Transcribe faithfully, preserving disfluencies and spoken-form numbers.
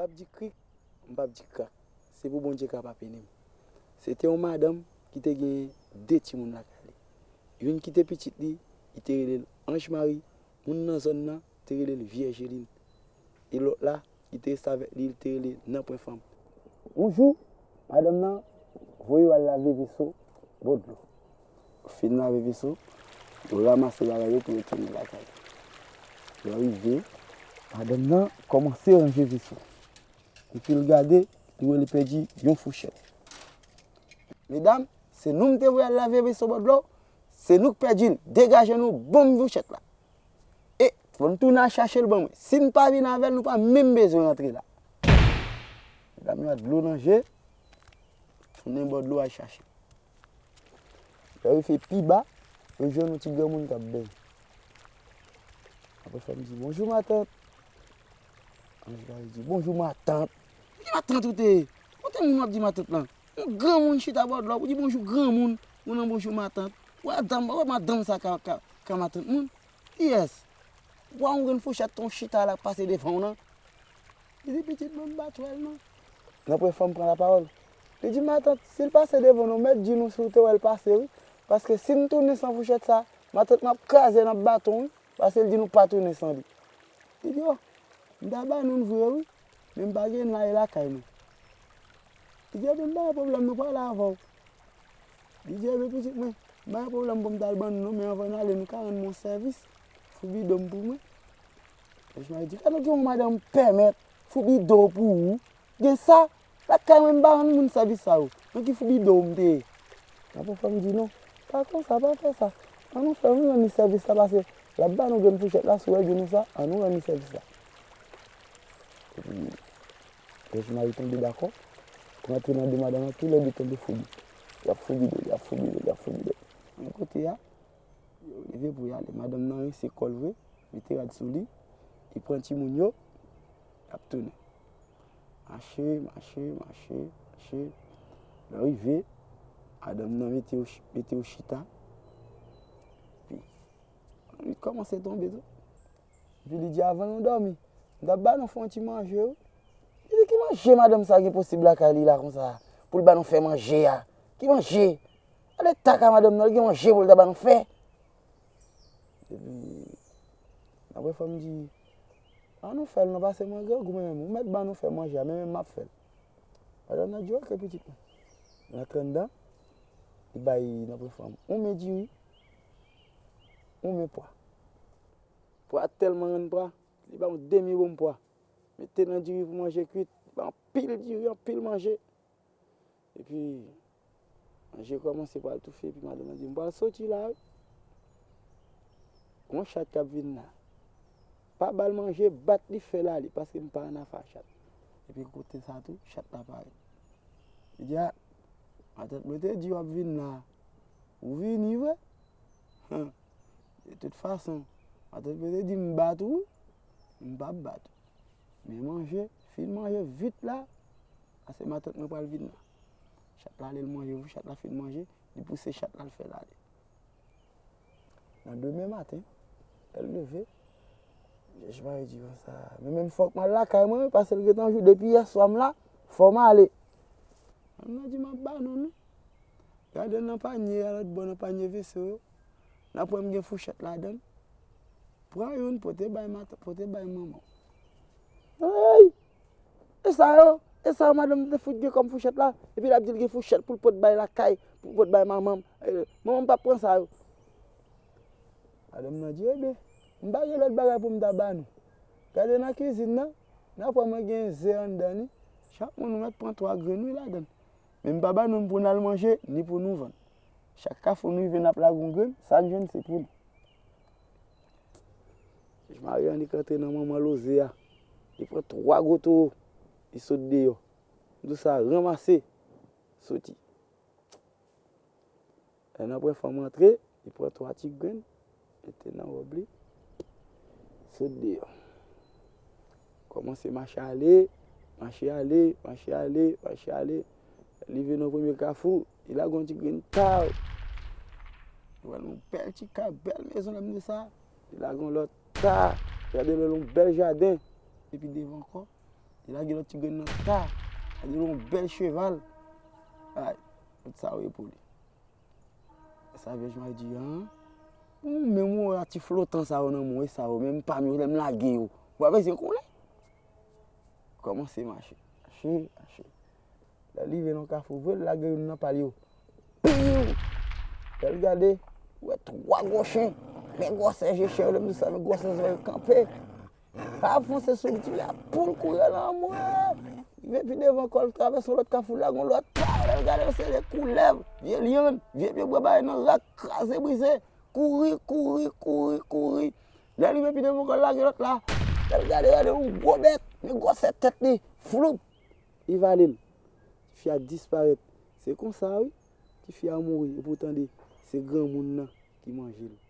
P ap di krik, m p ap di krak. Se pou Bondye ka pa pini m. Se te yon madanm ki te gen de timoun lakay li. Youn ki te pitit li, li te rele l Anj Mari, moun nan zòn nan te rele l Vyèj Elin. E lòt la, ki te reste avèk li, li te rele Nanpwen Fanm. Yon jou, madanm nan voye yo al lave veso bò dlo. Yo fin lave veso, yo ranmase bagay yo pou yo tounen lakay yo. Lè yo rive, madanm nan kòmanse ranje veso. Epi l gade, li wè li pèdi yon fouchèt. Medam, se nou m te voye al lave veso bò dlo, se nou k pèdi l. Degaje nou, ban m fouchèt la. E fò n tounen al chache l ban mwen. Si n pa vin avè l, nou pa menm bezwen rantre la. Medam yo a dlo nan je, tounen bò dlo al chache. Lè yo rive pi ba, yo jwenn yon ti granmoun k ap benyen. Apre fanm di, "Bonjou, matant." Anj Mari di, "Bonjou, matant." Ki matant ou te ye? Kote moun w ap di matant lan? Yon granmoun chita bò dlo, ou di, "Bonjou, granmoun." Ou nan, "Bonjou, matant." Ou wè madanm, ou wè madanm sa ka, ka, ka matant moun? Kiyès? Ou pa wè yon grenn fouchèt ton chita la k pase devan w nan? Li di, "Pitit mwen, m pa t wè l non." Nanpwen fanm pran lapawòl. Li di, "Matant, si l pase devan nou, mèt di nou si w te wè l pase, wi. Paske si n tounen san fouchèt sa, matant mwen ap kraze n ap baton, wi. Paske l di nou pa tounen san li." Li di, "O, m ta ba nou l vre, wi. Men m pa gen l la, e lakay mwen." Li di, "Ebyen, m pa gen pwoblèm, nou prale avè w." Li di, "Ebyen, pitit mwen, m pa gen pwoblèm pou m t al ban nou non, men anvan n ale, nou ka rann mwen yon sèvis, foubi do m pou mwen." Anj Mari di, "Ka nou gen yon madanm pèmèt foubi do pou ou? Gen sa? Lakay mwen, m pa rann moun sèvis sa yo. Nan ki foubi do m te ye?" Nanpwen fanm di, "Non, pa konsa, pa fè sa. An nou fè, nou rann li sèvis la, paske l ap ba nou grenn fouchèt la, si w wè l di nou sa, an nou rann li sèvis la." Epi, Anj Mari tonbe dakò, rantre nan do madanm nan, toulède tonbe foubi. Y ap foubi do, y ap foubi do, y ap foubi do. Yon kote a, yo leve pou y ale. Madanm nan rense kò l vre, mete rad sou li, li pran timoun yo, y ap tounen. Mache, mache, mache, mache. Lè yo rive, madanm nan mete yo ch-, mete yo chita. Epi, li kòmanse tonbe tou. Epi li di, "Avan nou dòmi, m t ap ba nou fè yon ti manje, wi." Li di, "Ki manje madanm sa gen posib lakay li la konsa, pou l ba nou fè manje a? Ki manje? Gade eta ka madanm nan, li gen manje pou l ta ba nou fè." Epi, apre fanm di, "An nou fè l non, paske mwen grangou mwen menm, ou mèt ba nou fè manje a, men mwen m ap fè l." Madanm nan di, "Oke, pitit mwen." L antre anndan, li bay nanpwen fanm yon men diri, yon men pwa. Pwa tèlman rann pwa, li ba yon demi bonm pwa. Mete nan diri pou manje kwit, li ba anpil diri, anpil manje. Epi, manje kòmanse pral toufe, epi madanm nan di, "M pral soti la, wi. Gon chat k ap vin la. Pa ba l manje, bat li, fè l ale, paske m pa annafè a chat." Epi kote sa tou, chat la parèt. Li di, "A, matant mwen te di w ap vin la. Ou vini vre?" Hen. De tout fason, matant mwen te di m bat ou, wi. M p ap bat ou. Men manje, fin manje vit la, paske matant mwen pral vin la. Chat la ale l manje, wi, chat la fin manje, li pouse chat la, l fè l ale. Nan demen maten, lè l leve, Jèj Mari di konsa, "Men menm fòk m al lakay mwen, wi, paske l gentan jou depi yèswa m la, fò m ale." Madanm nan di, "M ap ba nou, non." Gade nan panye a lòt bò, nan panye veso yo. N ap wè m gen fouchèt ladan l. Pran youn, pote bay mat-, pote bay manman w. Ay! E sa yo? E sa yo madanm te fout gen kòm fouchèt la? Epi l ap di l gen fouchèt pou l pot bay lakay, pou l pot bay manman m. E, manman m p ap pran sa yo. Madanm nan di, "Ebyen, m pa gen lòt bagay pou m ta ba nou. Gade nan kizin nan, n ap wè mwen gen ze anndan li. Chak moun ou mèt pran twa grenn wi ladan l. Men m pa ba nou l pou n al manje, ni pou nou vann. Chak kafou nou rive n ap lage yon grenn, sa n jwenn se pou nou." Jèj Mari annik antre nan manman loze a. Li pran twa gwo towo, li sot deyò. M di w sa ranmase, soti. Lè nanpwen fanm antre, li pran twa ti grenn, mete nan wòb li, sot deyò. Kòmanse mache ale, mache ale, mache ale, mache ale. Lè l rive nan premye kafou, li lage yon ti grenn, taw! Li wè yon bèl ti kay, bèl mezon, lè m di sa, li lage yon lòt, ta! Gade lè yon bèl jaden. Epi devan ankò, Lage lòt ti grenn nan ta. Lage yon bèl cheval. Ay, tout sa yo ye pou li. Sa vyèj mari di, an? Ou menm ou wè ti flotan sa yo nan mwen, sa yo menm pa m yo lè m lage yo. Ou pa bezwen konnen. Kòmanse mache. Mache, mache. Lè l rive nan kafou vre, l lage youn nan pa l yo. Piw! Lè l gade, wè twa gwo chen. Men gwosè je chen yo, lè m di sa, men gwosè zòrèy kanpe. Pa fonse sou li, ti fi a poul kouri al anmwe. Rive pi devan kò l, travèse yon lòt kafou, lage yon lòt. Lè l gade, se de koulèv, vye lyann, vye pye bwa bay nan rak, kraze brize. Kouri, kouri, kouri, kouri. Lè l rive pi devan kò l, lage lòt la. Lè l gade, gade yon gwo bèt, men gwosè tèt li, floup, li vale l. Ti fi a disparèt. Se konsa, wi. Ti fi a mouri, epi w tande, se granmoun nan ki manje l.